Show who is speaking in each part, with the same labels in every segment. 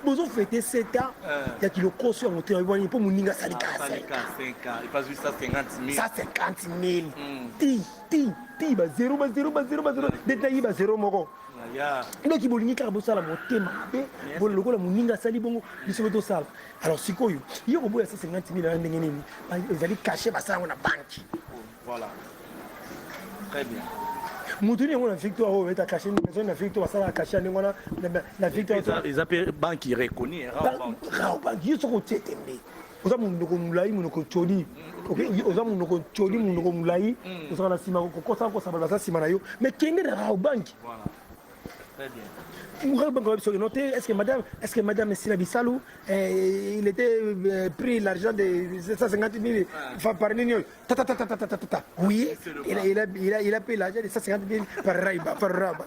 Speaker 1: Bozo fete 7 ans ya kilokoso ya motema ebwani mpo moninga asali ka 150 000 ti ti ti ba 0 ba 0 ba 0 ba 0 nde nayi ba 0 moko. Donc bolingi kaka bosala motema mabe bola lokola moninga asali bongo biso mpe tosala. Alors sikoyo yo koboya 150 000 wana ndenge nini? Ezali cachet basala yango na banque.
Speaker 2: Voilà. Très bien.
Speaker 1: Mutu nini yango na victoire oyo eta cachet maison na victoire basala cachet ndenge wana na victoire.
Speaker 2: Eza pe banque reconnue
Speaker 1: Rao banque. Yo soko otie tembe. Oza munoko mulayi munoko chodi. Oza munoko chodi munoko mulayi. Ozaka na sima kokosa kosa baza sima na yo. Mais kende na Rao banque.
Speaker 2: Voilà. Très bien.
Speaker 1: Est-ce que madame, est-ce que madame Sila Bisalou, eh, il était euh, pris l'argent de 750 000 ah. par nini ta ta ta ta ta ta ta. Oui, il a, il a, il a, il a pris l'argent de 150 000 par Raiba, par Raba.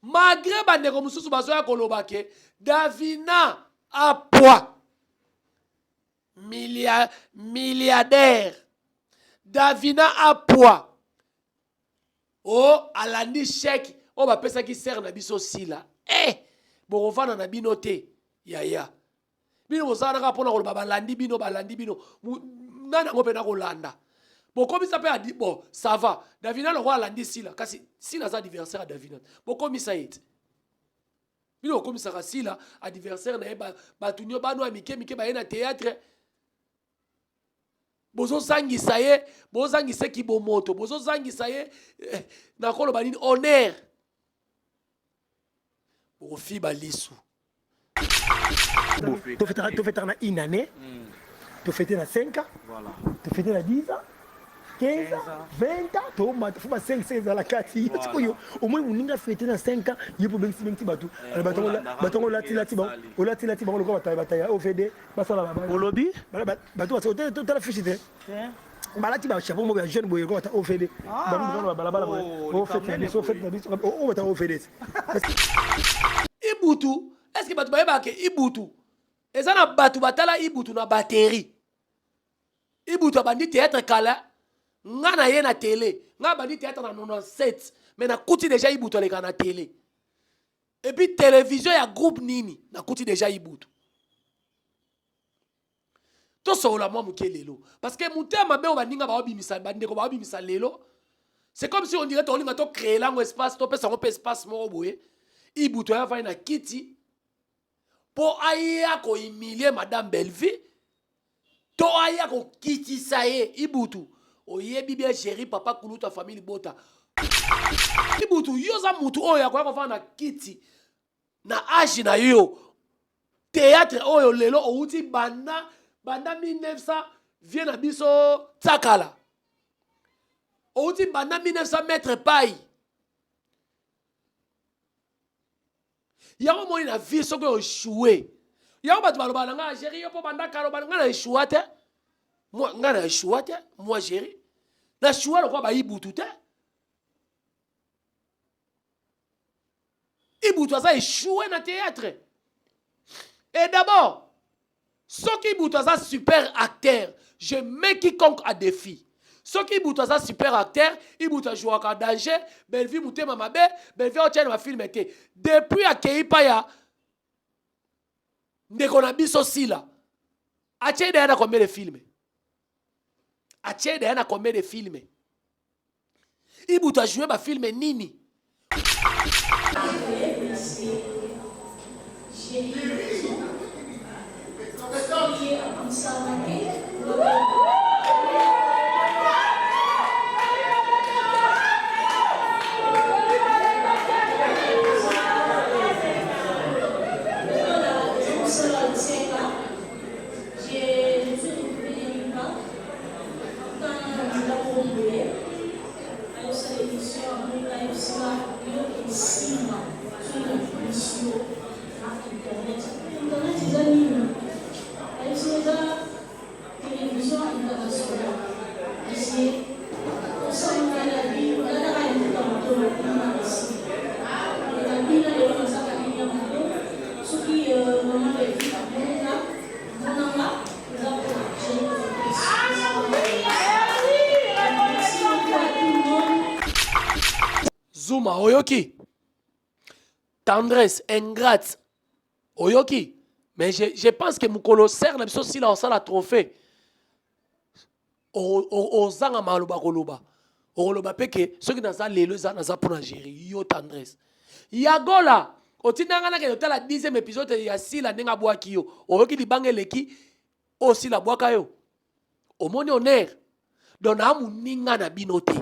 Speaker 3: Malgré bandeko mosusu bazoya koloba ke Davina apwa Milia, milliardaire Davina apwa o alandi chèque oyo bapesaki sere na biso sila eh bokovanda na bino te yaya bino bozala kaka mpona koloba balandi bino balandi bino nani yango mpe nakolanda bokomisa mpe adi bon ça va davina lokola alandi sila kasi sila aza adversaire ya davina bokomisa ye te bino bokomisaka sila adversaire na ye bato nio bano ya mike mike baye na théâtre bozozangisa ye bozangisa kibomoto bozozangisa ye eh, nakoloba nini honneur bokofiba lisu
Speaker 1: tofetaka na une année hmm. tofete na 5 ans tofete na 10 ans 15 ans 20 ans tomata fo ba 5 5 ezala kati sikoyo omoni moninga fete na 5 ans ye mpo obengisi bengisi bato eh, bato yango olatilati bango olatilati bango lokola bataya ya ovd basala
Speaker 2: olobi
Speaker 1: bato tala fiche te balati ba chapeau moko ya jeune boye lokola bata ovd bango na balabala boye o fete na biso fete na biso o bata ovd
Speaker 3: ibutu est ce que bato bayebaka ke ibutu eza na bato batala ibutu na batterie ibutu abandi théâtre kala nga na ye na tele nga abandi théâtre na 97 mais nakuti déjà ibutu aleka na tele et puis télévision ya groupe nini nakuti déjà ibutu tosolola mwa moke lelo parce que motema mabe oyo baninga baobimisa bandeko baobimisa lelo c'est comme si on dirait tolinga tocréer lango espace topesa yango mpe espace moko boye ibutu aya afandi na kiti mpo aya kohumilie madame bellevue to aya kokitisa ye ibutu oyebi bien géri papa kulutu ya famille libota ibutu yo oza mutu oyo akoya kofanda na kiti na age na yo théâtre oyo lelo owuti banda banda 1900 vie na biso tsakala owuti banda 1900 mètre pai yango omoni na vie soki oechoue yango bato balobaka na ngai géri yo mpo banda kala obanda ngai na echoua te ngai na echoua te moi géri na choua lokola bayibutu te Ibutu aza échoué na théâtre. Et d'abord, soki Ibutu aza super acteur, je mets quiconque à défi. Soki Ibutu aza super acteur, Ibutu ajouaka danger, Bellevue mutema mabe, Bellevue aotia na ba film te. Depuis akei pa ya ndeko na biso Sila, atie deya na combien de films? Atie deya na combien de films? Ibutu a joué ba film nini? Zuma oyoki tendresse ingrate. Oyoki? Mais je pense que mokolo sere na biso sila osala trophée, ozanga maloba koloba, okoloba mpe ke soki naza lelo eza naza mpo na géri yo tendresse yagola otinda nga nakende otala 10e épisode ya sila ndenge abwaki yo. Oyoki libanga eleki oyo sila abwaka yo, omoni honneur. Donc naa moninga na bino te.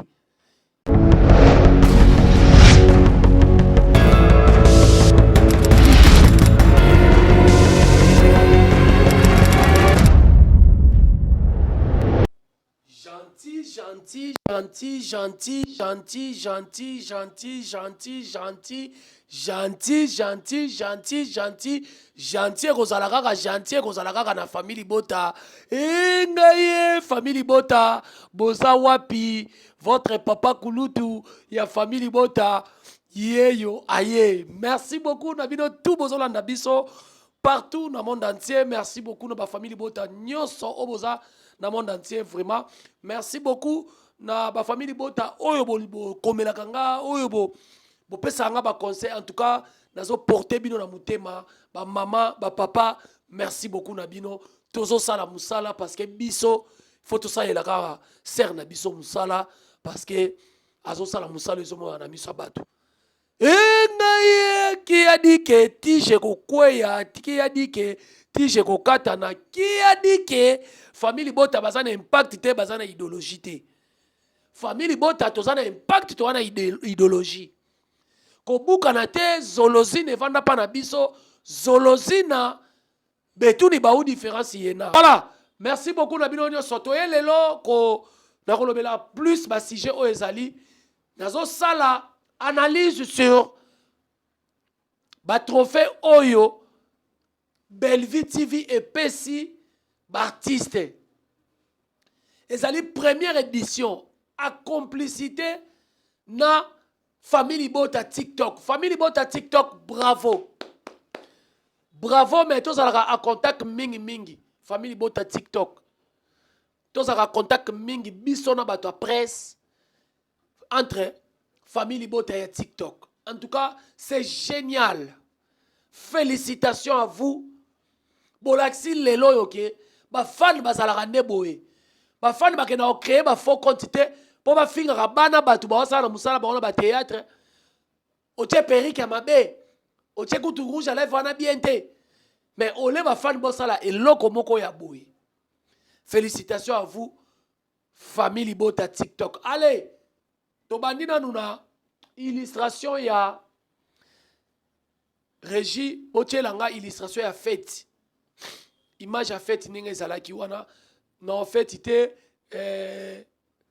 Speaker 3: Gentil, gentil, gentil, gentil, gentil, gentil, gentil, gentil, gentil, gentil, gentil, gentil, gentil, gentil ekozala kaka gentil, ekozala kaka na famille libota. E ngai ye famille libota, boza wapi? Votre papa kulutu ya famille libota yeyo aye. Merci beaucoup na bino tout bozolanda biso partout na monde entier. Merci beaucoup na ba famille libota nyonso oyo boza na monde entier. Vraiment merci beaucoup na ba famille libota oyo bokomelaka nga, oyo bopesaka nga ba conseil. En tout cas nazo porter bino na motema, ba mama, ba papa, merci beaucoup na bino. Tozosala mosala parce que biso faut tosalela kaka sere na biso mosala, parce que azosala mosala ezomona na miso ya bato. Engai qui a dit que tige kokweya, qui a dit que tige kokatana, qui a dit que famille libota baza na impact te, baza na idéologie te? Famille libota toza na impact, toza na idéologie. Kobukana te, zolozina evanda mpa na biso, zolozina betuni bau différence yena. Voilà, merci beaucoup na bino nyonso. Toye lelo ko nakolobela plus ba sujet oyo ezali nazosala analyse sur ba trophée oyo Bellevue TV epesi ba artiste. Ezali première édition à complicité na famille libota TikTok. Famille libota TikTok, bravo, bravo. Mais tozalaka en contact mingi mingi. Famille libota TikTok, tozalaka contact mingi biso na bato ya presse, entre famille libota ya TikTok. En tout cas c'est génial, félicitations à vous. Bolakisi lelo oyo ke bafani bazalaka nde boye. Bafani bakenda kocréer bafaux compte te mpo bafingaka bana bato baosala na mosala bango na bathéâtre. Otie perruque ya mabe, otie kutu rouge à lèvre wana bien te, mais ole bafani bosala eloko moko ya boye. Félicitations à vous, famille libota TikTok. Allez, tobandi nanu na illustration ya régie. Botiela nga illustration ya fête, image ya fête ndenge ezalaki wana. Non, fête te,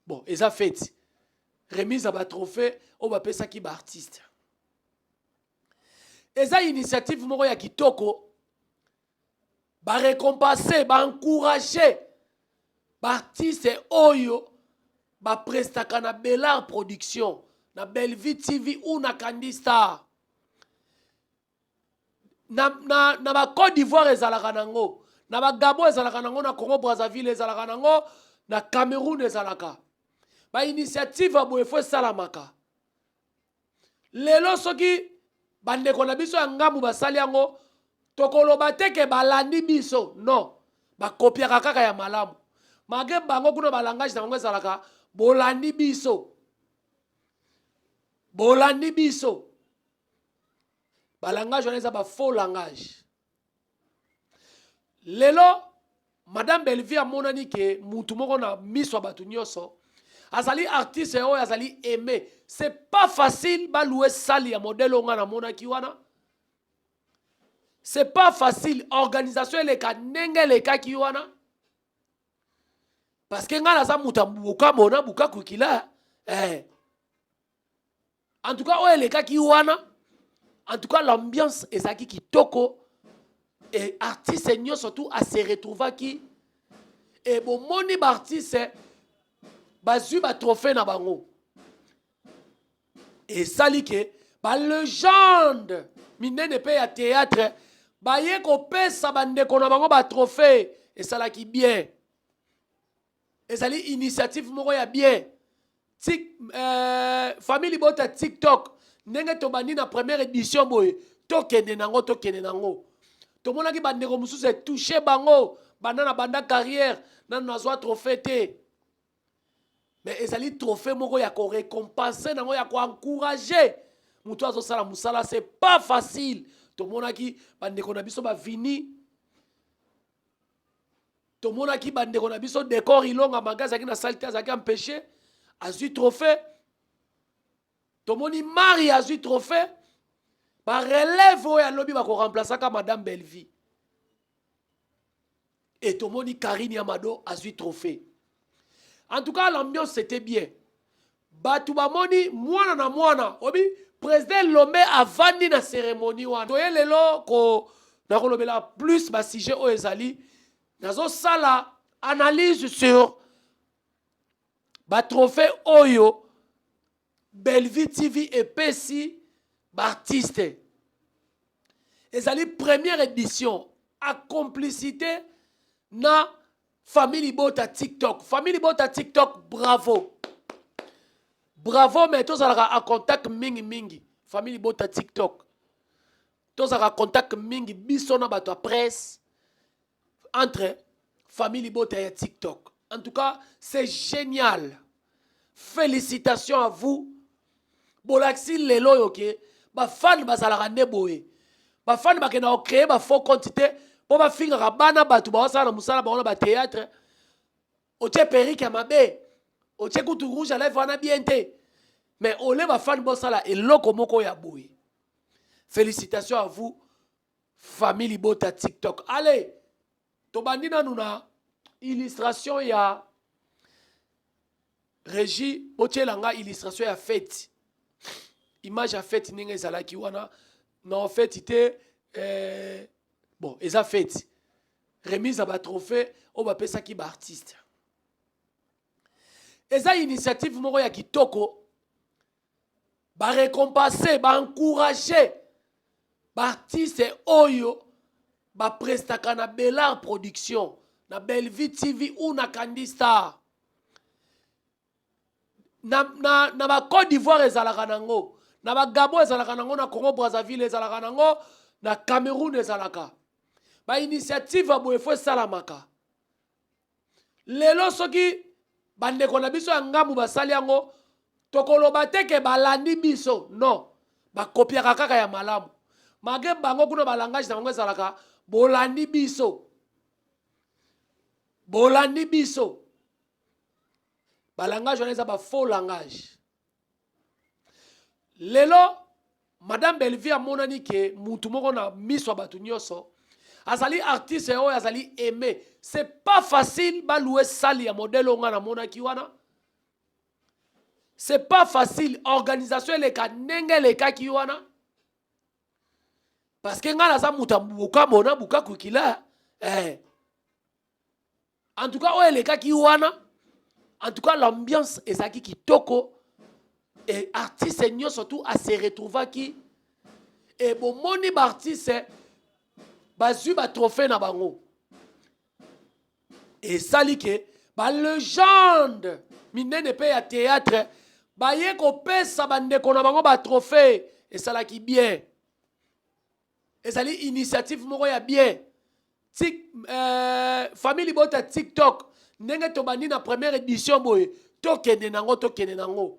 Speaker 3: bon, eza fête, remise ya batrophée oyo bapesaki baartiste. Eza initiative moko ya kitoko, barécompense, baencourage baartiste oyo baprestaka na Bellar Production, na Bellevue TV ou na Candy Star. Na bacôte d'Ivoire ezalaka nango, na bagabon ezalaka nango, na Congo Brazzaville ezalaka nango, na Cameroun ezalaka. Bainitiative ya boye faut esalamaka. Lelo soki bandeko na biso ya ngambu basali yango, tokoloba te ke balandi biso. Non, bakopiaka kaka ya malamu. Malgré bango kuna balangage na bango ezalaka bolandi biso, bolandi biso. Balangage wana eza bafaux langage. Lelo madame Bellevue amonani ke mutu moko na miso ya bato nyonso azali artiste oyo azali aimé. C'est pas facile balouer salle ya modèle oyo nga namonaki wana. C'est pas facile organisation eleka ndenge elekaki wana, parce que nga naza moto ya buka mona buka kukila. En tout cas oyo elekaki wana, en tout cas l'ambiance ezalaki kitoko et artiste nyonso tout ase retrouvaki. E bomoni baartiste bazwi batrophée na bango, esali ke balégende minene mpe ya théâtre baye kopesa bandeko na bango batrophée. Esalaki bien, ezali initiative moko ya bien. Famille libota TikTok, ndenge tobandi na première édition boye, tokende nango, tokende nango. Tomonaki bandeko mosusu etouche bango, banda na banda carrière nanu nazwa trophée te. Mais ezali trophée moko ya korécompense nango, ya koencourage moto azosala mosala. C'est pas facile. Tomonaki bandeko na biso bavini, tomonaki bandeko na biso Décor Ilonga Maga, azalaki na sale te, azalaki empêché, azwi trophée. Tomoni Mari azwi trophée, barelève oyo alobi bakoremplaçaka Madame Bellevie. Et tomoni Karine Yamado azwi trophée. En tout cas, l'ambiance, c'était bien. Bato bamoni mwana na mwana obi président Lombe avandi na cérémonie wana. Toye lelo ko nakolobela plus basujet oyo ezali, nazosala analyse sur batrophée oyo Bellevue TV epesi baartiste. Ezali première édition à complicité na famille Libota TikTok. Famille Libota TikTok, bravo, bravo. Mais tozalaka en contact mingi mingi. Famille Libota TikTok, tozalaka contact mingi, biso na bato ya presse, entre famille Libota ya TikTok. En tout cas, c'est génial, félicitations à vous. Bolakisi lelo oyo ke bafani bazalaka nde boye. Bafani bakenda kocréer bafaux compte te mpo bafingaka bana bato baosala na mosala bango na bathéâtre. Otie perruque ya mabe, otie kutu rouge à lèvre wana bien te, mais ole bafani bosala eloko moko ya boye. Félicitations à vous, famille Libota TikTok. Allez, tobandi nanu na illustration ya régie. Botiela nga illustration ya fête, image ya fête ndenge ezalaki wana. Na fête te, bon, eza fête, remise ya batrophée oyo bapesaki baartiste. Eza initiative moko ya kitoko, barécompense, baencourage baartiste oyo baprestaka na Bellar Production, na Bellevue TV ou na Candy Star. Na bacôte d'Ivoire ezalaka nango, na bagabon ezalaka nango, na Congo Brazzaville ezalaka nango, na Cameroun ezalaka. Bainitiative ya boye fo esalamaka. Lelo soki bandeko na biso ya ngambu basali yango, tokoloba te ke balandi biso. Non, bakopiaka kaka ya malamu. Malgré bango kuna balangage na bango ezalaka bolandi biso, bolandi biso. Balangage wana eza bafaux langage. Lelo Madame Bellevie amonani ke mutu moko na miso ya bato nyonso azali artiste oyo azali aimé. C'est pas facile balouer salle ya modèle oyo nga namonaki wana. C'est pas facile organisation eleka ndenge elekaki wana, parce que ngai naza moto ya buka mona buka kukila. En tout cas, oyo elekaki wana, en tout cas, l'ambiance ezalaki kitoko et artiste nyonso tu ase retrouvaki. E bomoni baartiste bazwi batrophée na bango, esali ke balégende minene mpe ya théâtre baye kopesa bandeko na bango batrophée. Esalaki bien, ezali initiative moko ya bien. Famille Libota TikTok, ndenge tobandi na première édition boye, tokende nango, tokende nango.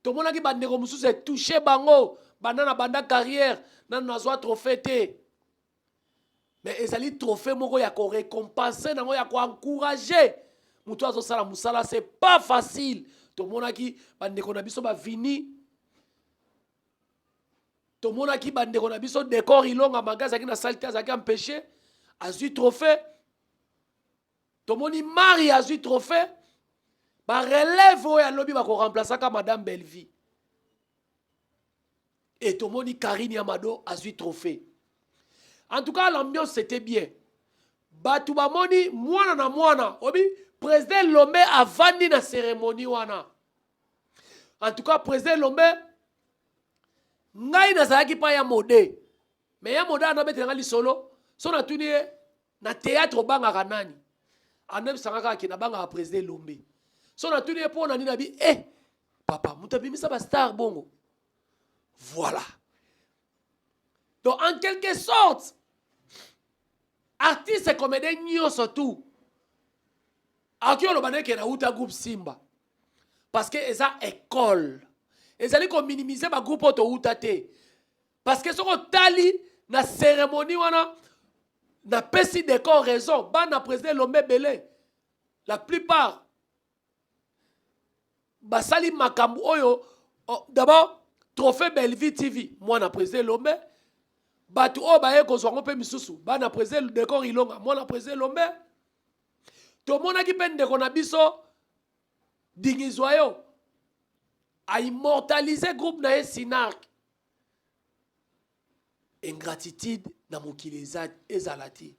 Speaker 3: Tomonaki bandeko mosusu etouche bango, banda na banda carrière nanu nazwa trophée te. Mais ezali trophée moko ya korécompense nango, ya koencourage moto azosala mosala. C'est pas facile. Tomonaki bandeko na biso bavini, tomonaki bandeko na biso Décor Ilonga Maga, azalaki na sale te, azalaki empêché, azwi trophée. Tomoni Mari azwi trophée, barelève oyo alobi bakoremplaçaka Madame Bellevie. Et tomoni Karine Yamado azwi trophée. En tout cas, l'ambiance, c'était bien. Bato bamoni mwana na mwana obi président Lombe avandi na cérémonie wana. En tout cas, président Lombe, ngai nazalaki mpa ya mode, mais ya mode anabetelanga lisolo. So natuni ye na théâtre obangaka nani, anebisanga kaka ke nabangaka président Lombe. So natuni ye mpo na nini, abi e papa moto abimisa bastar bongo. Voilà, donc en quelque sorte Artiste comédien nyonso tout akoki oloba neke nauta groupe Simba parce que eza école. Ezali ko minimiser ba groupe oyo touta te. Parce que soki otali na cérémonie wana napesi décor raison bana président Elombe ebele la plupart basali makambo oyo oh, d'abord trophée Bellevue TV mwana président Elombe bato oyo baye kozwa yango mpe misusu bana président décor Ilonga mwana président Elombe tomonaki mpe ndeko na biso Dingizwayo a immortaliser groupe na ye Sinark ingratitude na mokili eza ezala te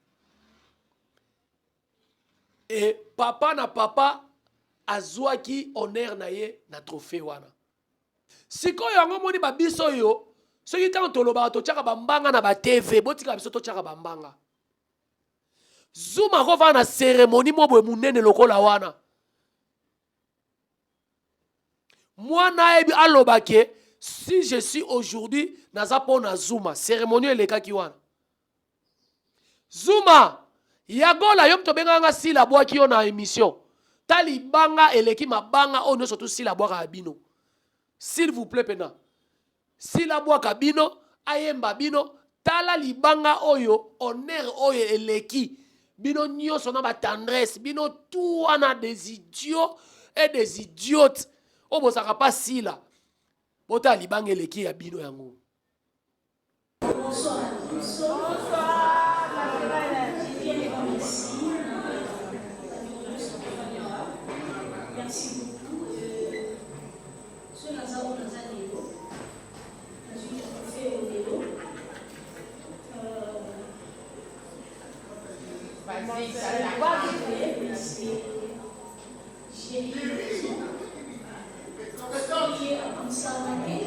Speaker 3: e papa na papa azwaki honneur na ye na trophée wana sikoyo yango omoni babiso oyo soki ntango tolobaka totyaka bambanga na batv botika biso totyaka bambanga zuma akovanda na cérémonie mo boye monene lokola wana mwana ayebi aloba ke si je suis aujourd'hui naza mpo na zuma cérémonie elekaki wana zuma yagola yo moto obengaka nga sila abwaki yo na émission ta libanga eleki mabanga oyo nyonso tu sila abwakaka bino s'il vous plaît mpena sila abwaka bino ayemba bino tala libanga oyo honneur oyo eleki bino nyonso na batendresse bino tout wana des idiots et des idiotes oyo bozalaka mpa sila botala libanga eleki ya bino yango.
Speaker 4: Bonsoir à tous. Bonsoir. Je viens de remercier Merci beaucoup. Soki naza oyo naza lelo, nazwi trophée oyo lelo. Parce que j'ai eu raison. Soki ye akomisaka te.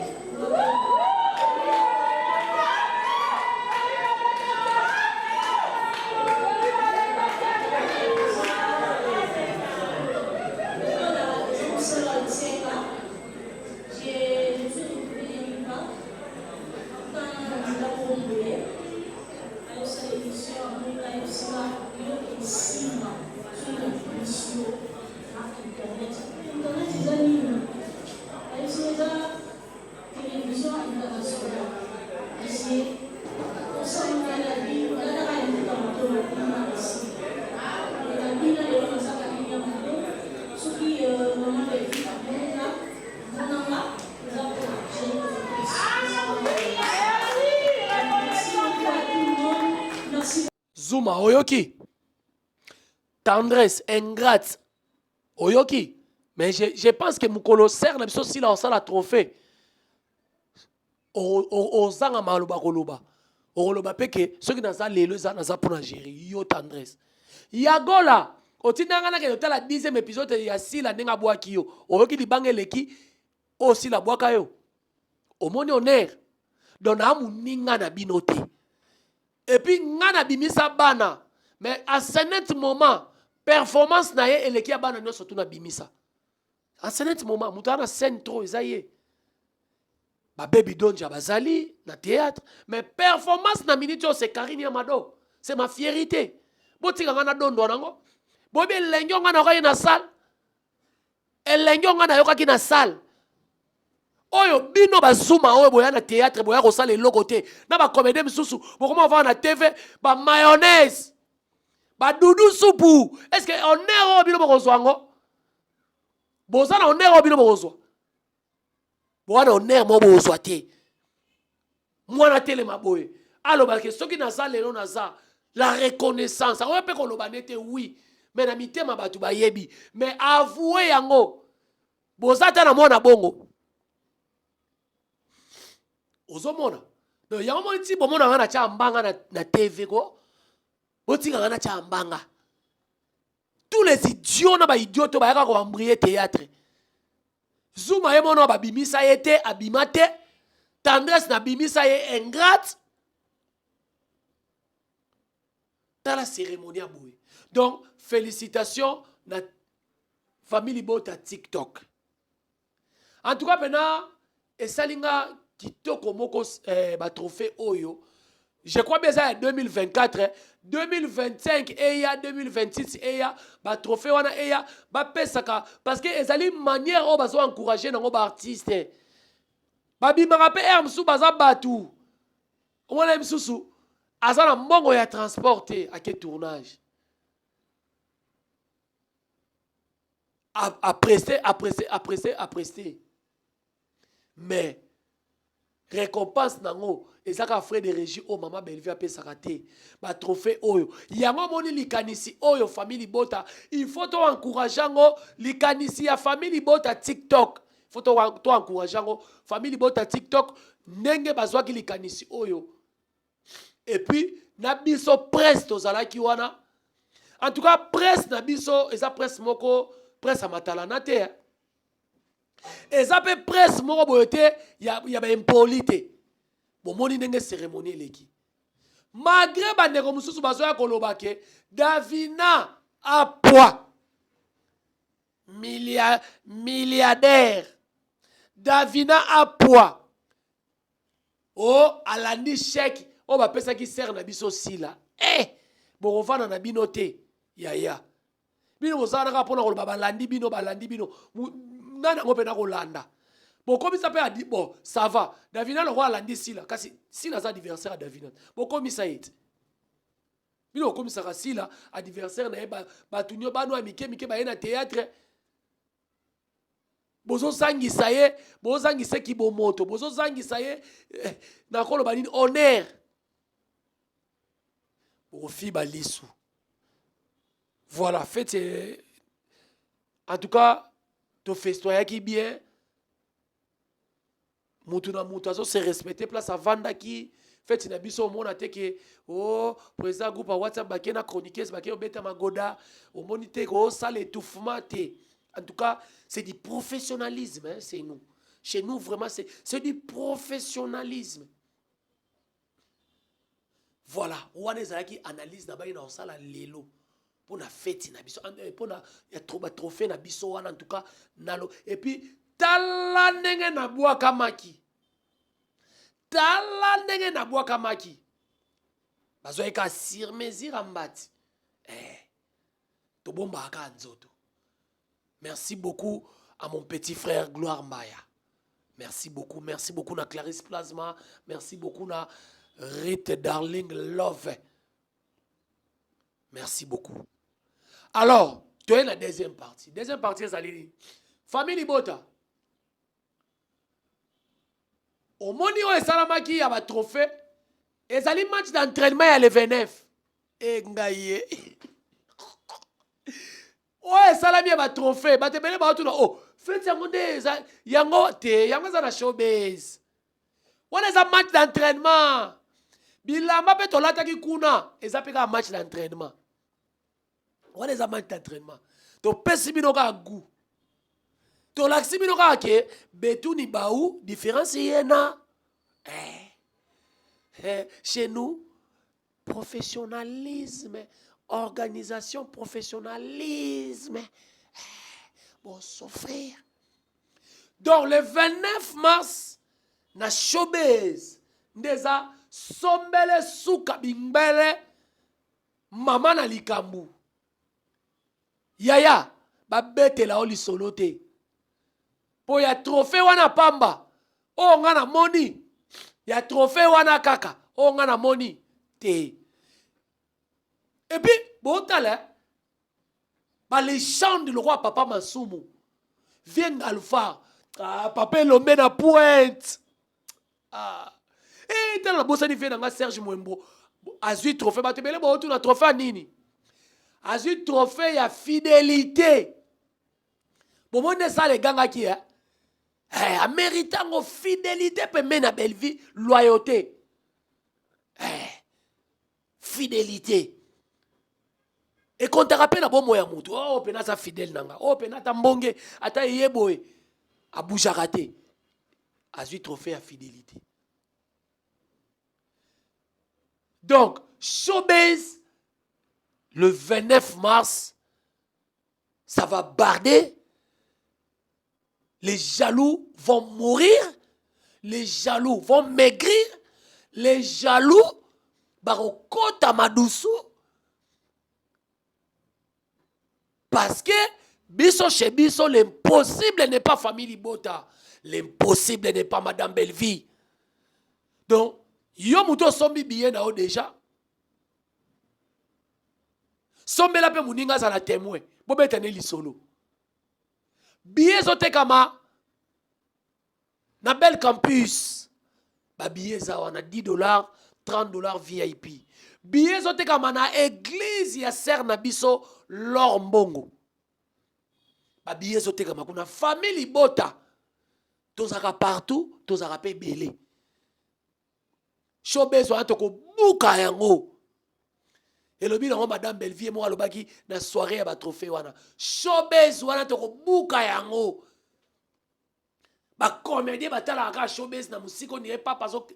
Speaker 4: Television internationale monsieur osali ngai na bi olataka liputa matolo kuna na esi na bina lelo naza kabini ya mado soki maman Bellevue amonga monanga eza mpona merci beaucoup à tout le monde merci.
Speaker 3: Zuma oyoki tendresse ingrate oyoki mais je, je pense que mokolo sere na biso sila osala trophée ozanga maloba koloba okoloba mpe ke soki naza lelo eza naza mpo na géri yo tendresse yagola otinda ngai nakende otala 10e épisode ya sila ndenge abwaki yo oyoki libanga eleki oyo sila abwaka yo omoni honneur donc naa moninga na bino te epuis ngai nabimisa bana mais à ce net moment performance na ye eleki ya bana nyonso tu nabimisa à ce net moment moto aza na scène trop eza ye babebi donja bazali na théâtre mais performance na minute oyo c'est karine ya mado c'est ma fierité botika ngai nadondwa nango boyebi elengi oyo ngai nayokaki na salle elengi oyo ngai nayokaki na salle oyo bino bazuma oyo boya na théâtre boya kosala eloko te na bacomédien misusu bokoma kovanda na tv bamayonnaise badudu supu est ce que honneur oyo bino bokozwa yango boza na honneur oyo bino bokozwa boza na honneur moko bokozwa te mwana telema boye aloba ke soki naza lelo naza la reconnaissance akoki mpe koloba nete oui mais na mitema bato bayebi mais avoue yango boza ata na mwana bongo ozomona donc yango moni ti bomona nga na tya mbanga na, na tv ko botika nga na tya mbanga tous les idiots na baidiot to bayaka koambrie théâtre zuma ye mono babimisa ye te abima te tendresse nabimisa ye ingrate tala cérémonie ya boye donc félicitations na famille libota tiktok en tout cas mpena esali nga kitoko moko eh, batrophée oyo je crois bien eza ya 2024. 2025 eya 2026 eya batrophée wana eya bapesaka parce que ezali manière oyo bazo encourage nango baartiste babimaka mpe aire mosusu baza bato omona ye mosusu aza na mbongo ya transport te ake tournage apreste apreste apreste apreste mais récompense nango eza kaka frais de régie oyo mama bellevue apesaka te batrophée oyo yango omoni likanisi oyo famille libota il faut to encourage yango likanisi ya famille libota tiktok faut to encourage yango famille libota tiktok ndenge bazwaki likanisi oyo et puis na biso presse tozalaki wana en tout cas presse na biso eza presse moko presse ya matalana te eza mpe presse moko boye te ya, ya baimpoli te bomoni ndenge cérémonie eleki malgré bandeko mosusu bazoya koloba ke davina apwa Milia, milliardaire davina apwa o oh, alandi chèque oyo bapesaki sere na biso sila eh, bokovanda na bino te yaya bino bozala kaka mpona koloba balandi bino balandi bino nani yango mpe nakolanda bokomisa mpe adi bon ça va davina lokola alandi sila kasi sila aza adversaire ya davina bokomisa ye te bino bokomisaka sila adversaire na ye bato nio bano ya mike mike baye na théâtre bozozangisa ye bozangisa ye kibomoto bozozangisa ye eh, nakoloba nini honneur bokofiba lisu voilà fete eh, en tout cas tofestoyaki bien mutu na mutu azo se respecter place avandaki feti na biso omona te ke o oh, président groupe ya whatsapp bake na chroniqueuse bake obeta magoda omoni te kosala étouffement te en tout cas c'est du professionnalisme hein, c'est nous chez nous vraiment c'est du professionnalisme voilà wana ezalaki analyse na bangi na kosala lelo mpo na feti na biso eh, mpo na ya batrophée na biso wana en tout cas nalo et puis tala ndenge nabwakamaki tala ndenge nabwakamaki bazwaki kaka sur mesure ya mbati eh, tobombaka kaka nzoto merci beaucoup à mon petit frère gloire mbaya merci beaucoup merci beaucoup na clarisse plasma merci beaucoup na rite darling love merci beaucoup alors toye na deuxième partie deuxième partie ezali nini famille libota omoni oyo esalamaki ya batrophée ezali match d'entraînement ya le 29 e ngai ye oyo esalami ya batrophée bato ebele baotuna o oh, feti yango nde eza yango te yango eza na showbase wana eza match d'entraînement bilamba mpe tolataki kuna eza mpe kaka match d'entraînement wana eza match d'entraînement topesi bino kaka gout tolakisi bino kaka ke betuni bau différence ye na eh. Eh, chez nous professionnalisme organisation professionnalisme eh, bosouffrir donc le 29 mars na showbase nde eza sombele suka bingbele mama na likambo yaya babetela yo lisolo te mpo ya trophée wana pamba oyo nga namoni ya trophée wana kaka oyo nga namoni te epuis botala balegende lokola papa masumu vie ngalfar ah, papa elombe na pointe ah. Eh, tala nabosani vie na nga serge mwembo azwi trophée bato ebele baotuna trophée ya nini azwi trophée ya fidélité bomoni nde sala egangaki eh? Eh, amerite yango fidélité pembeni na bellevie loyauté eh, fidélité ekontaka mpe na bomoi ya motu oyo oh, mpena aza fidèle na nga oyo oh, mpena ata mbonge ata eye boye abujaka te azwi trophée ya fidélité donc showbase le 29 mars ça va barder les jaloux vont mourir les jaloux vont maigrir les jaloux bakokota madusu Parce que biso chez biso l'impossible n'est pas famille libota, l'impossible n'est pas madame Bellevie. Donc yo moto osombi billet na yo déjà, sombela mpe moninga azala témoin, bobeta ne lisolo. Billet ezotekama na Belle Campus, ba billet eza wana 10 $, 30 $ VIP. Billet ezotekama na église ya sœur na biso Lor Mbongo, ba billet ezotekama kuna. Famille libota, tozalaka partout, tozalaka mpe ebele. Showbuzz wana tokobuka yango. Elobi nango madame Bellevie moko alobaki na soirée ya batrophée wana, showbuzz wana tokobuka yango. Bacomédien batalaka kaka showbuzz na mosika, on dirait pape azo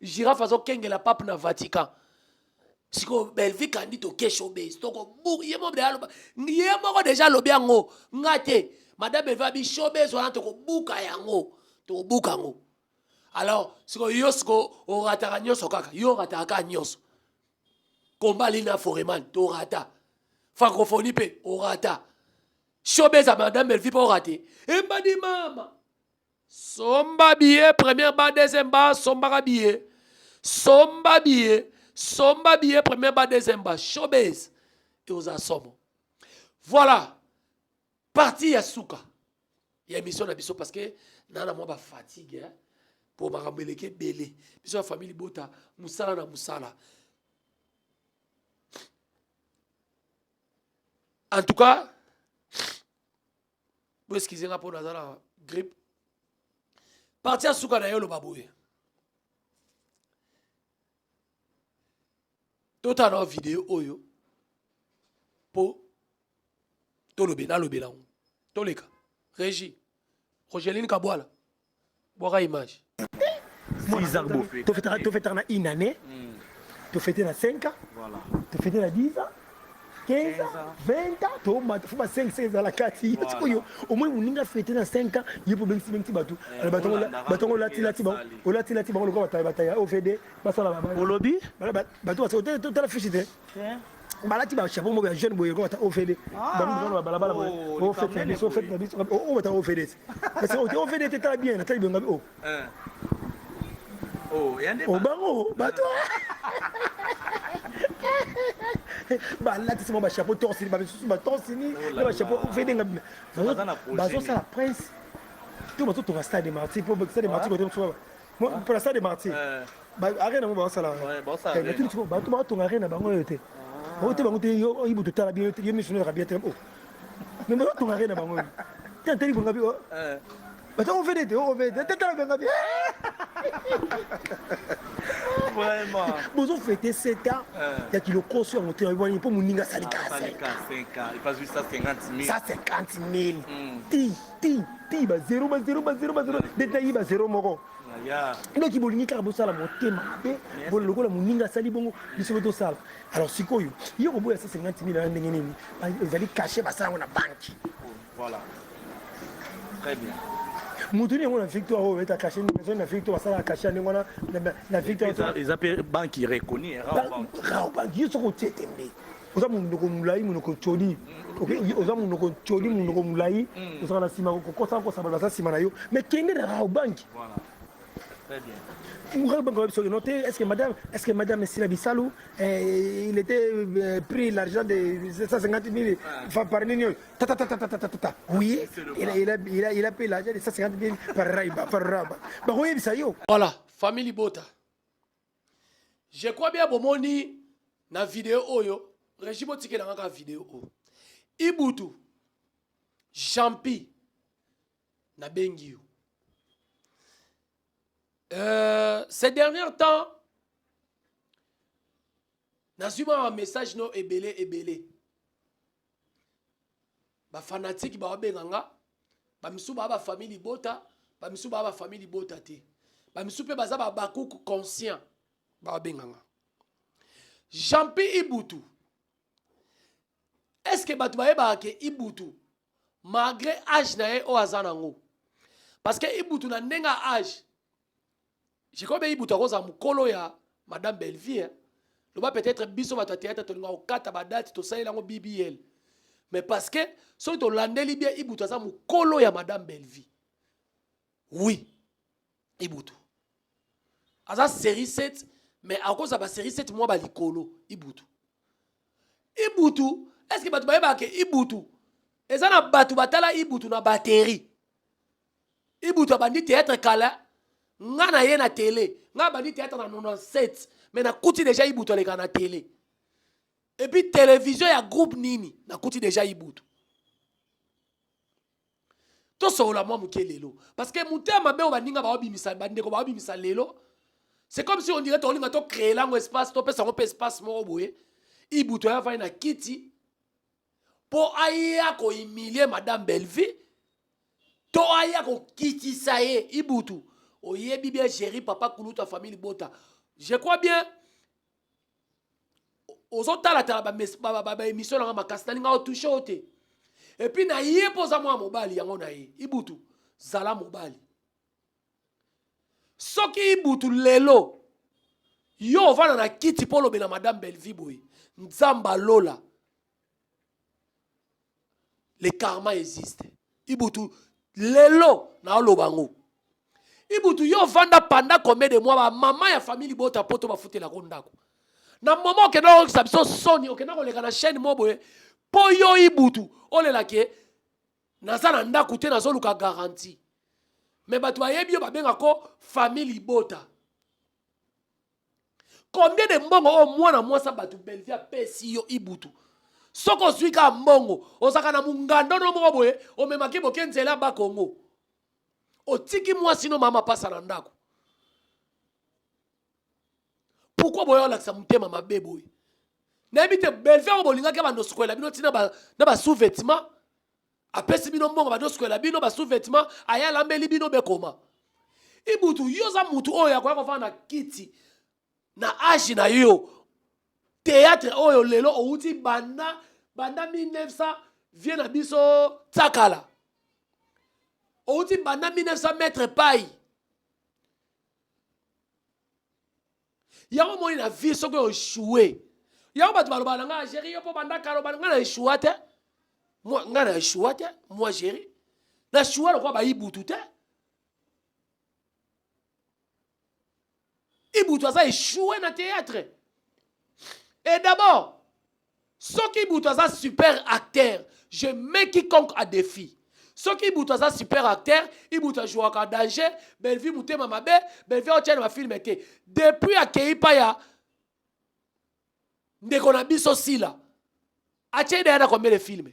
Speaker 3: girafe azokengela pape na Vatican. Sikoyo Bellevie kandi toke showbuzz, tokobuka. Ye moko aloba, ye moko déjà alobi yango nga te. Madame Bellevie abi showbuzz wana tokobuka yango, tokobuka yango. Alors sikoyo yo sikoyo orataka nyonso kaka, yo orataka kaka nyonso. Komba lina foreman torata, francophonie mpe orata, showbuzz ya madame Bellevie mpe orate. Embadi mama, somba billet première ba, deuxième ba, sombaka billet, somba billet, somba billet première ba, deuxième ba. Showbuzz ekozala somo. Voilà, partie ya suka ya émission na biso, parce que naa na mwa bafatigue mpo makambo eleki ebele. Biso ya famille libota, mosala na mosala. En tout cas, boexcuse nga mpo naza na grippe. Partie ya suka na ye, oloba boye, totala na video oyo mpo tolobe, nalobela yango. Toleka régie, Rogeline Kabwala, bwaka image.
Speaker 1: Tofetaka na une année, tofete na 5 ans, tofete na 10 ans, 15 ans, 20 ans, tomata fo ba 5 5 ezala kati. Sikoyo omoni moninga fete na 5 ans, ye mpo bengisi bengisi bato, batongo olatilati olatilati bango lokola bataya OVD basala.
Speaker 2: Olobi?
Speaker 1: Bato tala fiche te, balati bachapeau moko ya jeune boye lokola bata OVD, bango balabala boye, o fete na biso, fete na biso, o bata OVD. Parce que OVD te, tala bien, natali benga o obango bato balatisi bango bachapeau torsini, bamisusu batorsini na bachapeau OVD. Nga bazosala prince to bazotonga stade de Martyr, po stade de Martyr kote mpona stade de Martyr arena ngo bazosala, bato baotonga arena bango oyo te, oyo te, bango te. Oyibu totala bien, yo miso nozaka bien te o, mais bazotonga arena bango oyo te. Natali bonga bi bato OVD te, OVD te, tala benga bi. Bozofete 7 ans ya kilokoso yango te wani mpo moninga asali kaka 150 000 ti ti ti, ba 0 ba 0 ba 0 ba 0 nde nayi ba 0 moko. Donc bolingi kaka bosala motema mabe lokola moninga asali bongo, biso mpe tosala. Alors sikoyo yo koboya 150 000 wana ndenge nini? Ezali cachet, basala yango na banque.
Speaker 2: Voilà. Très bien.
Speaker 1: Motu nini yango na Victoire oyo eta cachet na Victoire, basalaka cachet ya ndenge wana na Victoire?
Speaker 2: Eza mpe banque reconnue.
Speaker 1: Rawbank. Yo soki otie tembe, oza monoko molai, monoko coli, oza monoko coli, monoko molai, ozalaka na nsima kokosa kosa, bato baza nsima na yo, mais kende na Rawbank. Rawbank biso no te. Est ce que madame Sila Bisalu, il était pris l'argent de 150 000 par nini oyo? Ta ta ta ta ta ta ta, oui, il a pris l'argent de 150 000 par Raiba, par Raba, bakoyebisa yo.
Speaker 3: Voilà, famille libota, je crois bien bomoni na video oyo. Régie, botikelanga kaka video oyo. Ibutu Jampi, nabengi yo. Ces derniers temps, nazwi mwa message no ebele ebele. Bafanatike baobenga nga, bamisusu baa bafamille libota, bamisusu baa bafamille libota te, bamisusu mpe baza babakuku conscient, baobenga nga. Jampi Ibutu, est ce que bato bayebaka ke Ibutu, malgré âge na ye oyo aza nango, parce que Ibutu na ndenge ya âge, je crois be Ibutu akozala mokolo ya madame Bellevie, hein? Loba peut-être biso bato ya théâtre tolinga kokata badate, tosalela yango bbl. Mais parce que soki tolandeli bien, Ibutu aza mokolo ya Madame Bellevie. Oui, Ibutu aza série 7, mais akozala ba série 7 mwa balikolo. Ibutu, Ibutu, est ce que bato bayebaka ke Ibutu eza na bato batala Ibutu na batterie? Ibutu abandi théâtre kala. Nga na ye na télé, nga abandi théâtre na 97, mais nakuti déjà Ibutu aleka na télé. Et puis télévision ya groupe nini, nakuti déjà Ibutu. Tosolola mwa moke lelo, parce que motema mabe oyo baninga baobimisa, bandeko baobimisa lelo, c'est comme si on dirait tolinga tocréer yango espace, topesa yango mpe espace moko boye. Ibutu aya afandi na kiti mpo aya kohumilie Madame Bellevie to aya kokitisa ye. Ibutu, oyebi bien Géri, papa kulutu ya famille Libota, je crois bien ozotalatala baémission nanga makasi. Nalinga otouche o te. Et puis na ye mpo oza mwana mobali yango na ye. Ibutu, zala mobali. Soki Ibutu lelo yo ovanda na kiti mpo olobela Madame Bellevie boye, Nzambe alola, le karma existe. Ibutu, lelo naoloba yango. Ibutu, yo ovanda pendant combien de mois? Bamama ya famille Libota poto bafutelako ndako. Na moma okenda kokisa biso soni, okenda koleka na chaîne mo boye mpo yo Ibutu olelaki naza na ndako te, nazoluka garantie. Mais bato bayebi yo, babengako famille Libota. Combien de mbongo oyo mwana mwasi bato Bellevie apesi yo? Ibutu, soki ozwi kaka mbongo, ozalaka na mungandono moko boye, omemaki boke nzela Bakongo, otiki mwasi no mama pasa na ndako. Pourquoi boye olakisa motema mabe boye? Nayebi te. Bellevie yango bolingaki bando sukolela bino ntina na basous-vêtement. Apesi bino mbongo, bando sukolela bino basous-vêtement, aya alambeli bino bekoma. Ibutu, yo oza mutu oyo akoya kofanda na kiti na age na yo. Théâtre oyo lelo outi banda banda 1900, vie na biso tsakala, outi banda 1900 mètre pai yango. Omoni na vie, soki oéchoué, yango bato balobaka na ngai: "Géri, yo mpo banda kala." Ngai na échoua te, ngai na échoua te. Moi Géri, na échoua lokola bayibutu te. Ibutu aza échoué na théâtre. Et d'abord, soki Ibutu aza super acteur, je mets quiconque à défi. Soki Ibutu aza super acteur, Ibutu ajouaka danger. Bellevie motema mabe, Bellevie aotia na bafilme te. Depuis akei pa ya ndeko na biso Sila, atie deya na combien de filme?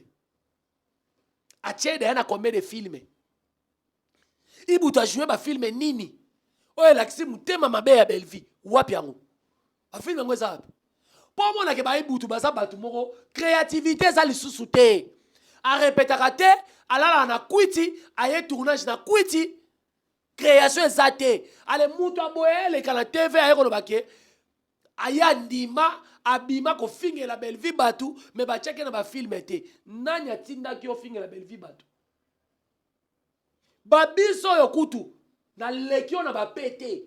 Speaker 3: Atie deya na combien de filme? Ibutu ajoue bafilme nini oyo elakisi motema mabe ya Bellevie? Wapi yango? Bafilme yango eza wapi? Mpo omonake baibutu baza bato moko, créativité eza lisusu te. Arepetaka te, alalaka na kwiti, aye tournage na kwiti, création eza te. Ale mutu aboye eleka na TV, aye koloba ke aye andima abima kofingela Bellevie bato, me batiaki na bafilme te. Nani atindaki ofingela Bellevie bato? Babiso oyo kutu naleki oyo na bape te,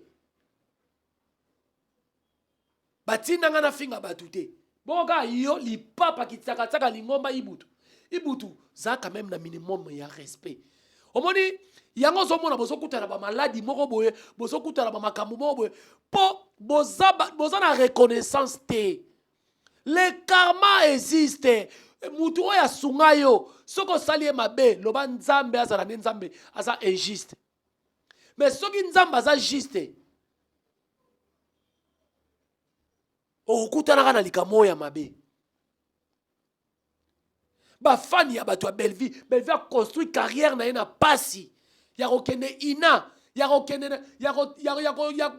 Speaker 3: batindanga nafinga bato te. Bongo kaka yo lipapa kitsakatsaka lingomba. Ibutu, Ibutu, za quand même na minimum ya respect. Omoni yango, ozomona bozokutana bamaladi moko boye, bozokutana bamakambo moko boye mpo boza, boza na reconnaissance te. Le karma existe. Mutu oyo asunga yo, soki osali ye mabe, loba Nzambe azala nde Nzambe aza injuste. Mais soki Nzambe aza juste, okokutanaka na likambo oyo ya mabe. Bafani ya bato ya Bellevie, Bellevie aconstruit carrière na ye na pasi ya kokende ina, ya kokende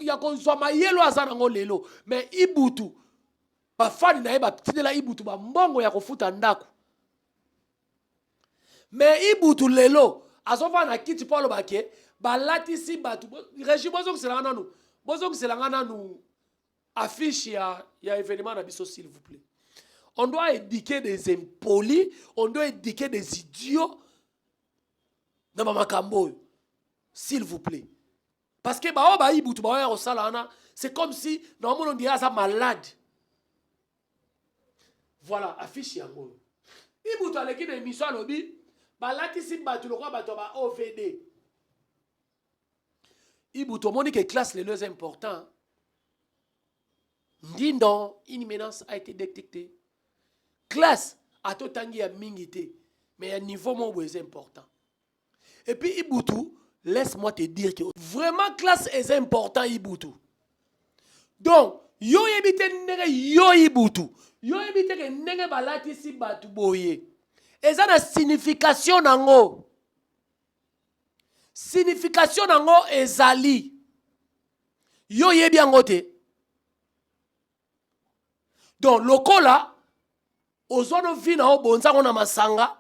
Speaker 3: ya kozwa mayelo aza nango lelo. Mais Ibutu, bafani na ye batindela Ibutu bambongo ya kofuta ndako. Mais Ibutu lelo azofanda na kiti mpo aloba ke balatisi bato. Régi, bozongiselanga nanu, bozongiselanga nanu affiche ya événement na biso, s'il vous plaît. On doit éduquer des impolis, on doit éduquer des idiots na bamakambo oyo, s'il vous plaît, parce que baoyo bayibutu baoya kosala wana, c'est comme si naomona on dirait aza malade. Voilà affiche yango oyo. Ibutu aleki na émission, alobi balatisi bato lokola bato ya ba OVD. Ibutu, omoni ke classe lelo eza important. Ndindo, une menace a été détectée. Classe ata otangi ya mingi te, mais ya niveau moko boye eza important. Et puis Ibutu, laisse-moi te dire que vraiment classe eza important. Ibutu, donc yo oyebi te ndenge yo Ibutu, yo oyebi te ke ndenge balatisi bato boye eza na signification nango. Signification nango ezali, yo oyebi yango te. Donc lokola ozwa no vi na yo bonzango na masanga,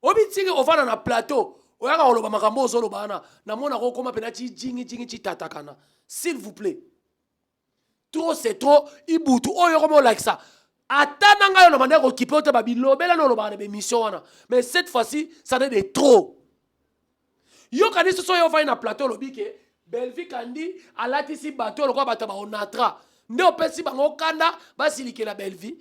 Speaker 3: obitiki ovanda na plateau, oyaka koloba makambo ozoloba wana, namonaka okóma mpena ti jingi jingi ti tatakana. S'il vous plaît, trop c'est trop. Ibutu oyo okoma olakisa ata na ngai oyo na bandaki kokipe yo te, babilobela na olobaka na bémission wana, mais cette fois-ci ça n'est de trop. Yokani soso oyo ofai na plateau, olobi ke Belvi Kandi alatisi bato lokola bato ya baonatra, nde opesi bango kanda basilikela Belvi.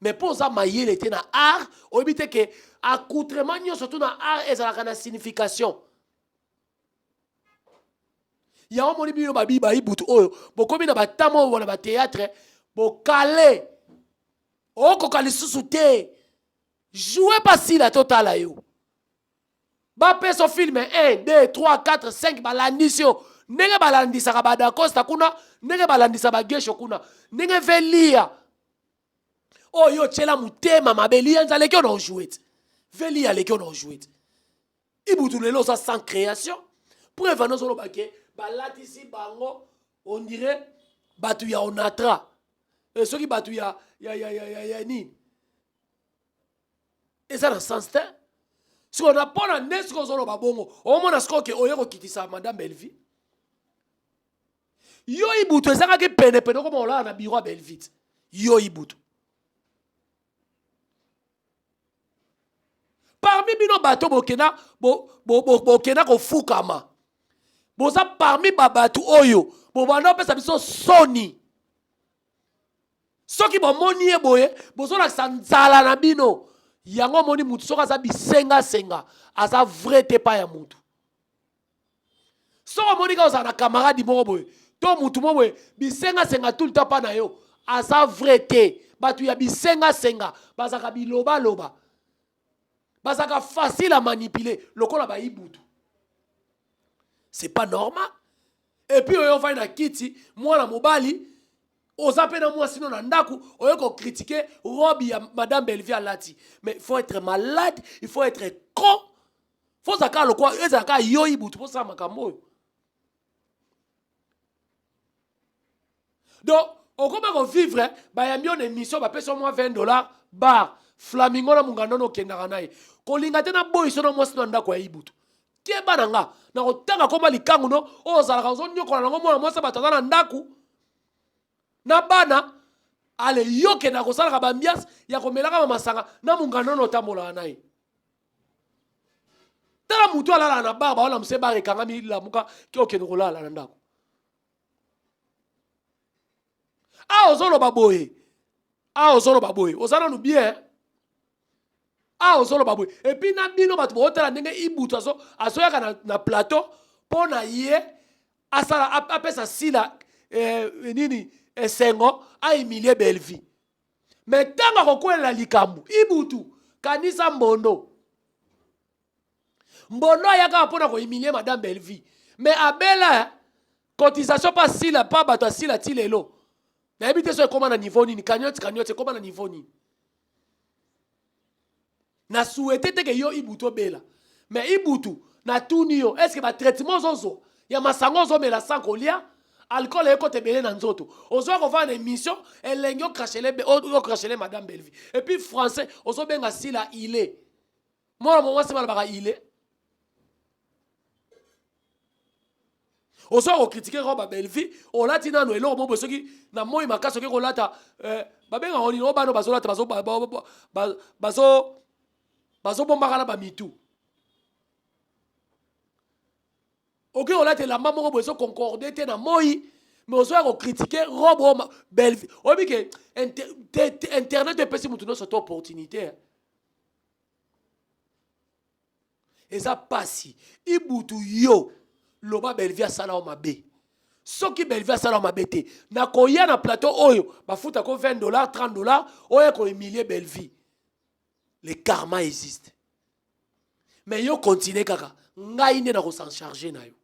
Speaker 3: Mais mpo oza mayele te na art, oyebi te ke accoutrement nyonso tu na art ezalaka na signification. Yango moni bino babi baibutu oyo bokomi na batama oyo na bathéâtre, bokale okoka lisusu te joue pasila. Totala yo, bapesa film 1, 2, 3, 4, 5, balandisi yo ndenge balandisaka badacosta kuna, ndenge balandisa bagesho kuna, ndenge velia oyo otyela motema mabe. Lia nzala aleki oyo na ojoue te, velia aleki oyo na ojoue te. Ibutu, lelo oza sans création. Preuve wana ozoloba ke balatisi bango on dirait bato ya Onatra. E soki bato ya nini, eza na sens te. Sikoyo na mpo na nde sikoyo ozoloba bongo, omona sikoyo ke oye kokitisa madame Belvi. Yo Ibutu, ezangaki penepene okoma olala na biro ya Belvi te. Yo Ibutu, parmi bino bato bokenda bokenda kofukama, boza parmi babato oyo bobanda opesa biso soni. Soki bomoni ye boye, bozolakisa nzala na bino. Yango omoni, mutu soki aza bisengasenga, aza vrai te pa ya mutu. Soki omoni kaka ozala na camarade moko boye to mutu moko boye bisengasenga tout le temps mpa na yo, aza vrai te. Bato ya bisengasenga bazalaka bilobaloba, bazalaka facile à manipuler lokola bayibutu. C'est pas normal. Et puis oyo ovandi na kiti, mwana mobali, oza mpe na mwasi no na ndako, oye kocritiquer robe ya madame Bellevue alati. Mais il faut être malade, il faut être con, faut ozala kaka lokwa ezala kaka yo Ibutu mposala makambo oyo. Donc okoma kovivre, bayambi yo na émission, bapesi yo mwa 20 $ bar Flamingo na mongando no okendaka na ye kolinga te na boyiso na mwasi na ndako ya Ibutu. Keba na nga na kotanga koma likangu no oyo ozalaka ozonyokola nango mwana mwasi, bato aza na ndako na bana. Ale yo okendaka kosalaka baambiance ya komelaka bamasanga na mongando no otambolaka na ye. Tala, motu alalaka na bar, baola mose bar ekangami, lamuka ke okende kolala na ndako. Awa ozoloba boye, awa ozoloba boye, oza nanu bien. Awa ozoloba boye, et puis na bino bato bootala ndenge Ibutu azoyaka na plateau mpo na ye asala apesa sila nini esengo, ahumilie Belvi. Mais ntango akokwelela likambo, Ibutu, kanisa Mbondo. Mbondo ayaka mpona kohumilie madame Belvi, mais abela cotisation mpa sila mpa bato asila ti lelo. Nayebi te so ekóma na niveau nini, cagnotte cagnotte ekóma na niveau nini. Na souhaite te ke yo Ibutu obela, mais Ibutu, natuni yo, est ce que batraitement ozozwa ya masango ozomela sans kolia, alcool ekota ebele na nzoto, ozwa kovanda na émission elengi, ocrachele madame Belvi, et puis français ozobenga sila ile mwana mwasi balobaka ile, ozoya kocritiquer robe ya Belvi olati nano eloko mo boye. Soki na moi makasi okoki kolata, babengaka nini oyo bana bazolata, bazobombaka na bamitu, okoki kolata elamba moko boye ezoconcorde te na moi. Mais ozoya kocritiquer robe oyo Bellevue. Oyebi ke internet epesi moto nyonso to opportunité. Eza pasi. Ibutu yo loba Bellevue asala yo mabe. Soki Bellevue asala yo mabe te, nakoya na plateau oyo bafuta ko 20 dollars, 30 dollars oyo ko humilier Bellevue. Le karma existe. Mais yo continue kaka, ngai nde nako s'en charger na yo.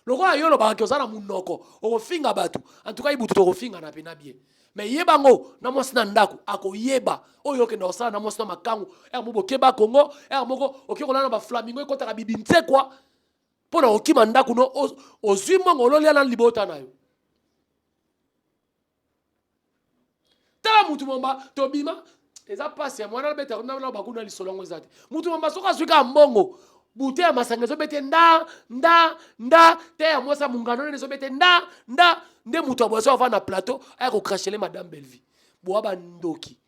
Speaker 3: Lokola yo olobaka ke oza na munoko, okofinga bato. En tout cas Ibutu tokofinga na pena bien. Mais yeba ngo na mwasi na ndako akoyeba oyo okenda kosala na mwasi na makangu. Ere moko bokeba Congo, ere moko oke kolala na ba flamingo ekotaka bibi nsekwa mpo na kokima ndako no ozwi mbongo ololia na libota na yo. Tala mutu momba tobima eza pasi ya mwana abeta na bakuna lisolo yango eza te. Mutu momba soki azwi kaka mbongo bute ya masanga ezobete nda nda nda te ya mwasi ya mungano nene ezobete nda nda nde mutu ya boisson ava na plateau aya kokrachele madame Bellevue. Boa bandoki.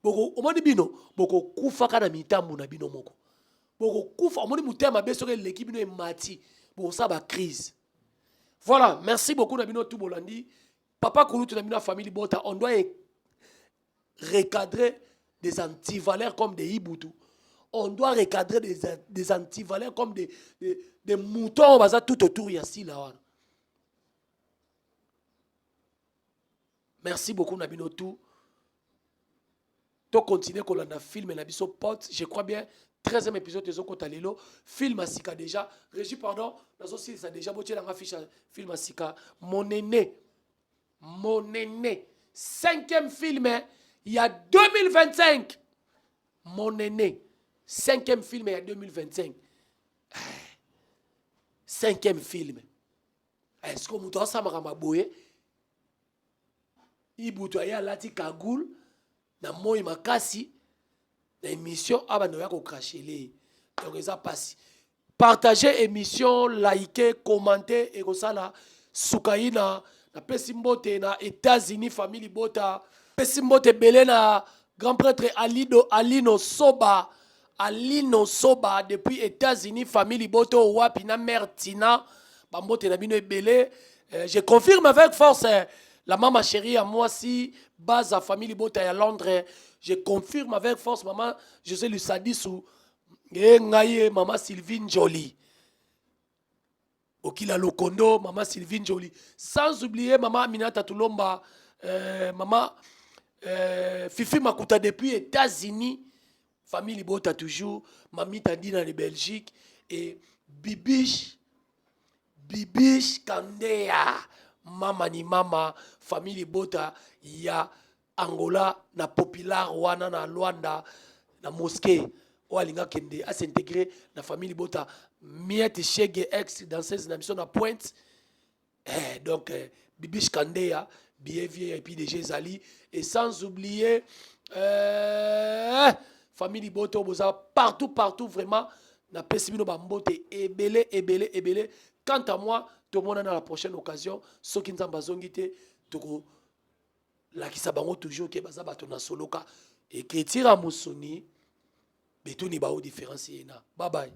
Speaker 3: Boko omoni bino bokokufaka na mitambo na bino moko. Bokokufa omoni motema mabe soki eleki bino emati bokosala ba crise. Voilà, merci beaucoup na bino tout bolandi. Papa Kulutu na bino famille Bota, on doit recadrer des antivaleurs comme des Ibutu. On doit recadrer des antivaleurs comme des moutons baza tout autour ya Sila wana. Merci beaucoup na bino tout. To continuer kolanda film na biso pote, je crois bien 13e épisode ezokota lelo, film asika déjà. Régie pardon, nazosilisa déjà botiela nga fiche film asika mon aîné. Mon aîné, 5e film il y a 2025. Mon aîné, 5e film il y a 2025. 5e film. Est-ce que mutu asamaka maboye? Ibutu aye alati cagoule na moi makasi na émission abanda oya kokrachele. Donc eza pasi. Partagez émission, likez, commentez et kosala sukaina na pesi mbote na États-Unis famille Bota. Pesi mbote belé na grand prêtre Alido Alino Soba. Alino Soba depuis États-Unis famille Boto wapi na mère Tina bambote na bino ebele. Je confirme avec force la maman chérie à moi si base à famille Bota ya Londres. Je confirme avec force maman José Lusadisu e ngai maman Sylvie Njoli Okila Lokondo maman Sylvie Njoli, sans oublier maman Aminata Tulomba, maman Fifi Makuta depuis États-Unis, famille Libota toujours, Mami Tandina de Belgique et Bibiche Bibiche Kandea, mama ni mama, famille Libota ya Angola na Popular wana na Luanda na mosquée oyo alinga kende a s'intégrer na famille Libota. Miette Shege ex danseuse na biso na Pointe. Donc Bibiche Kandea billet vieux et puis déjà Zali et sans oublier famille Libota boza partout partout vraiment na pesi bino ba mbote ebele ebele ebele. Quant à moi tout le monde na la prochaine occasion soki nzamba zongi te toko lakisa bango toujours ke baza bato na soloka écriture ya musuni betuni bao différencier na. Bye bye.